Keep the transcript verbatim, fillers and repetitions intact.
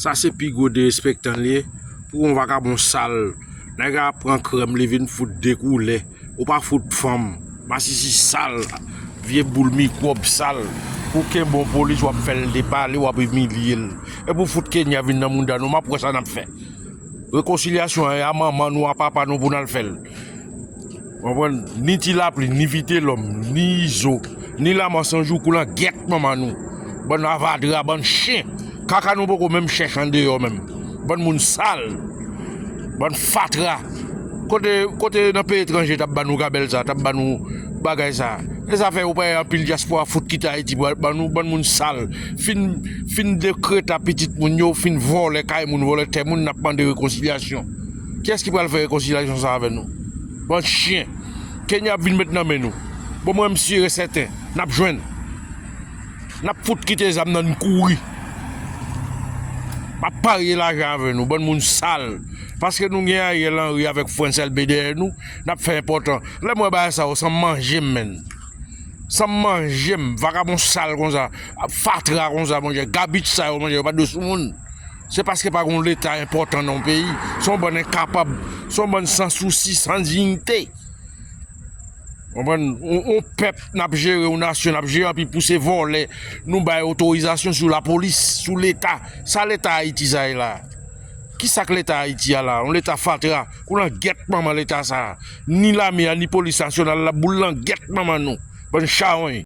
Sa se pi gwo derespektan l ye pou yon vakabon sal. Nèg la ap pran krèm, li vin fout de koulè. Ou pa fout fanm. Masisi sal, vye boul mikwòb sal. Pou kenbe yon polis, w ap fè l depale, w ap imilye l. E pou fout Kenya vin nan mouda nou, m ap wè sa n ap fè. Rekonsilyasyon an, e a manman nou, a papa nou pou n al fè l. Konprann? Ni Ti Lapli, ni Vitelòm, ni Izo, ni Laman Sanjou, kou langyèt manman nou. Bann avadra, bann chen. Kaka nou poko menm chèch andeyò menm. Bann moun sal. Bann fatra. Kote, kote nan peyi etranje t ap ban nou gabèl sa, t ap ban nou bagay sa. E sa fè ou pa wè anpil dyaspora fout kite Ayiti pou al ban nou, bann moun sal. Fin, fin dekreta pitit moun yo, fin vòlè kay moun, vòlè tè moun, n ap mande rekonsilyasyon. Kiyès ki pral fè rekonsilyasyon sa avè nou? Bann chen. Kenya ap vin met nan men nou. Bon, mwen, m si e sèten, n ap jwenn. N ap fout kite zam nan, n kouri. M ap parye lajan avè nou, bann moun sal. Paske nou gen Ariel Henry avèk Frantz Elbé dèyè nou, n ap fè enpòtan. Lè m wè bagay sa yo, san m manje m, menn. San m manje m, vakabon sal konsa, fatra konsa, monchè, gabit sa yo, monchè, yo pa dwe sou moun. Se paske pa gen yon leta enpòtan nan yon peyi. Se yon bann enkapab, se yon bann san sousi, san diyite. Konprann? Yon, yon pèp n ap jere, yon nasyon n ap jere, anpi pou se vòlè, nou bay otorizasyon sou lapolis, sou leta. Sa leta Ayiti sa ye la? Kisa k leta Ayiti a la? Yon leta fatra. Kou langyèt manman leta sa a. Ni lame a, ni polis nasyonal la, boul langyèt manman nou. Bann chawony.